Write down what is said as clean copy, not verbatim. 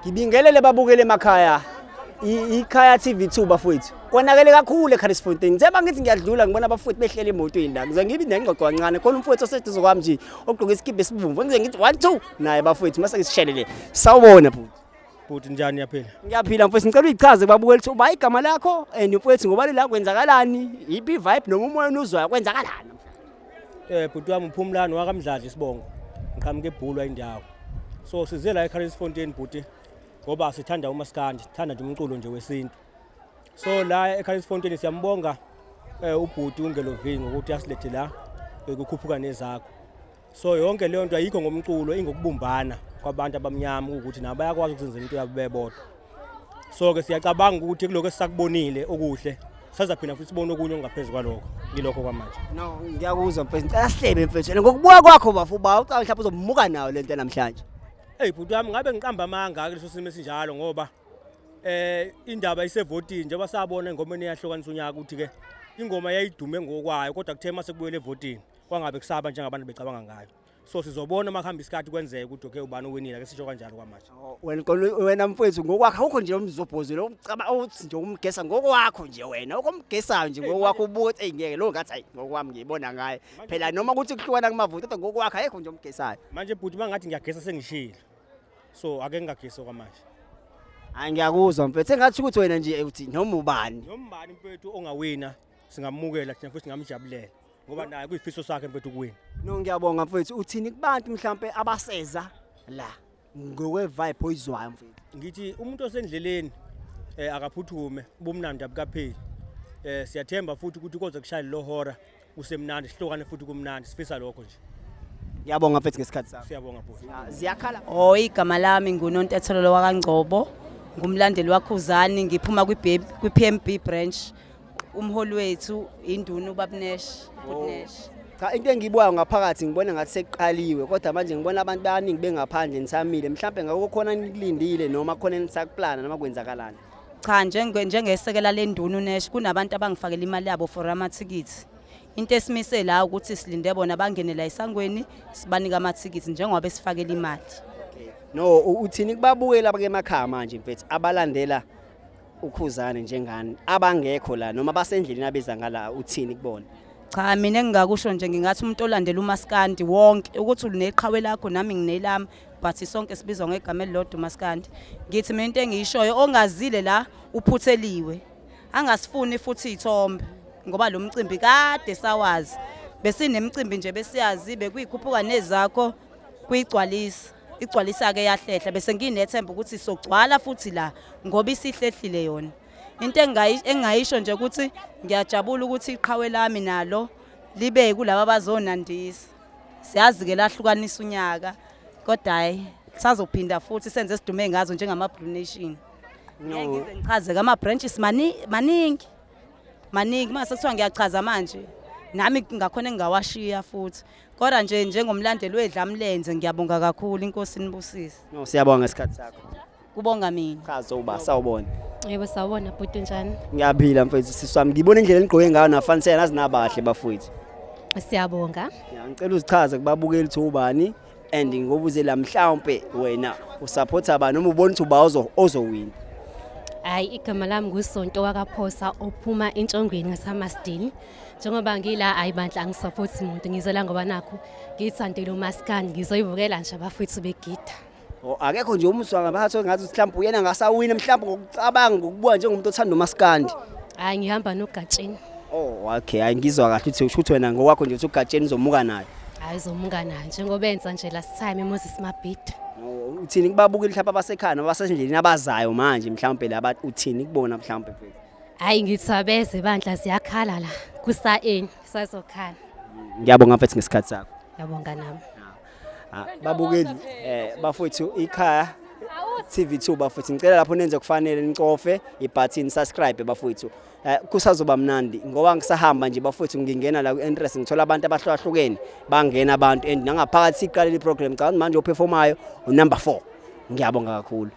Ngibingelele babukele emakhaya. Ikhaya TV2 bafowethu. Konakele kakhulu eCarisfontein. Njengoba ngithi ngiyadlula ngibona abafowethu behleli emotweni la. Ngize ngibe nengxoxo kancane. Khona umfowethu oseduze kwami nje ogqoke isikibha esibomvu. Ngize ngithi 1 2 naye bafowethu mase ngisishelele. Sawubona bhuti. Bhuti njani yaphila? Ngiyaphila mfowethu ngicela uyichaze babukele ukuthi uba igama lakho and mfowethu ngoba la kwenzakalani? Yiphi vibe noma umoya onuzwayo kwenzakalani? Bhuti wami uphumlani wakaMdladla isibongo. Ngiqhamuka eBhulwa indawo. So size la eCarisfontein bhuti ngoba sithanda umaskandi, sithanda nje umculo nje wesintu. So la eCarisfontein siyambonga ubhuti uNgelo V ngokuthi asilethe la kukhuphuka nezakho. So yonke leyo nto ayikho ngomculo ingokubumbana kwabantu abamnyama ukuthi nabo bayakwazi ukuzenzela into yabo bebodwa. So ke siyacabanga ukuthi kuloko esisakubonile okuhle sazaphinda futhi sibone okunye okungaphezu kwalokho yilokho kwamanje. No, ngiyakuzwa mfethu. Ngicela sihlebe mfethu. Ngokubuka kwakho bafo uba ucabanga mhlawumbe uzomuka nayo lento namhlanje. Hey bhuti wami ngabe ngiqamba amanga kuleso simo esinjalo ngoba indaba isevotini njengoba sabona engomeni eyahlukanisa unyaka ukuthi ke ingoma yayidume ngokwayo kodwa kuthe mase kubuyele evotini kwangabe kusaba njengabantu becabanga ngayo. So sizobona uma kuhamba isikhathi kwenzeka ukuthi okay ubani owinile ake sisho kanjalo kwamanje. Oh, wena wena mfowethu ngokwakho awukho nje umzobhozo lo ucaba uthi nje umgesa ngokwakho nje wena okomgesayo nje ngokwakho ubuka ukuthi eyi ngeke lo ngathi hayi ngokwami ngiyibona ngaye phela noma ukuthi kuhlukana kumavoti kodwa ngokwakho ayekho nje umgesayo. Manje bhuti mangathi ngiyagesa sengishilo. So ake ngingagesi okwamanje. Hayi ngiyakuzwa mfethu engathi ukuthi wena nje uthi noma ubani. Noma ubani mfethu ongawina singamukela thina futhi singamjabulela ngoba naye kuyifiso sakhe mfethu ukuwina. No ngiyabonga mfethu uthini kubantu mhlambe abaseza la ngokwe vibe oyizwayo mfethu. Ngithi umuntu osendleleni akaphuthume ubumnandi abukapheli. Siyathemba futhi ukuthi koze kushaye lo hora kusemnandi sihlukane futhi kumnandi sifisa lokho nje. Ngiyabonga mfethu ngesikhathi sakho. Siyabonga bhuti. Ziyakhala. Oh igama lami nguNontethelelo wakaNgcobo ngumlandeli waKhuzani ngiphuma kwi-PMB branch. Umholi wethu induna uBabnesh, uButnesh. Cha into engiyibukayo ngaphakathi ngibona ngathi sekuqaliwe kodwa manje ngibona abantu abaningi bengaphandle nisamile mhlambe ngakho khona nikulindile noma khona nisakuplana noma kwenzakalani. Cha njengesekela lenduna uNesh kunabantu abangifakela imali yabo for amathikithi. Into esimise la ukuthi silinde bona bangene la esangweni sibanike amathikithi njengoba besifakela imali. No uthini kubabukela abake emakhaya manje mfethu abalandela uKhuzani njengani abangekho la noma basendleleni abeza ngala uthini kubona? Cha mina engingakusho nje ngingathi umuntu olandela umaskandi wonke ukuthi uneqhawe lakho nami nginelami but sonke sibizwa ngegama elilodwa umaskandi. Ngithi mina into engiyishoyo ongazile la uphutheliwe angasifuni futhi ithombe ngoba lo mcimbi kade sawazi besinemicimbi nje besiyazi bekuyikhuphuka nezakho kuyigcwalisa igcwalisa ke yahlehla bese nginethemba ukuthi sogcwala futhi la ngoba isihlehlile yona. Into engingayisho nje ukuthi ngiyajabula ukuthi iqhawe lami nalo libe kulaba abazonandisa. Siyazi ke lahlukanisa unyaka kodwa hayi sazophinda futhi senze sidume ngazo njengama Blue Nation. Ngeke ngize ngichaze ama branches maningi. Maningi mase kuthiwa ngiyachaza manje nami ngakhona engingawashiya futhi. Kodwa nje njengomlandeli wedlamlenze ngiyabonga kakhulu inkosi inibusise. No siyabonga ngesikhathi sakho. Kubonga mina. Chaza uba sawubona. Yebo sawubona bhuti njani? Ngiyaphila mfethu sisi wami ngibona indlela enigqoke ngayo nafanisela nazi nabahle bafowethu. Siyabonga. Ya ngicela uzichaze kubabukeli ukuthi ubani and ngobuze la mhlawumbe wena usupporta bani noma ubona ukuthi uba ozowina. Hayi igama lami nguSonto wakaPhosa ophuma entshongweni ngaseMasdini. Njengoba ngila hayi bandla angisupport umuntu ngizela ngoba nakho ngithandela umaskandi ngizoyibukela nje abafowethu begida. Oh, akekho nje umswa ngaphakathi ongathi mhlawumbe uyena ngasawina mhlawumbe ngokucabanga ngokubuka njengomuntu othanda umaskandi. Hayi ngihamba noGatsheni. Oh okay, hayi ngizwa kahle ukuthi usho ukuthi wena ngokwakho nje uthi uGatsheni uzomuka naye. Hayi uzomuka naye njengoba enza nje last time eMoses Mabhida. Oh, uthini kubabukeli mhlawumbe abasekhaya noma abasendleleni abazayo manje mhlawumbe laba uthini kubona mhlawumbe mfethu? Hayi ngithi abeze bandla ziyakhala la kusa-eni sazokhala. Ngiyabonga mfethu ngesikhathi sakho. Ngiyabonga nami. Babukeli bafowethu ikhaya TV2 bafowethu ngicela lapho nenze kufanele nicofe ibutton subscribe bafowethu. Kusazoba mnandi ngoba ngisahamba nje bafowethu ngingena la ku-entrance ngithola abantu abahlukahlukene bangena abantu and nangaphakathi siqalile iprogram cha manje operformayo unumber 4. Ngiyabonga kakhulu.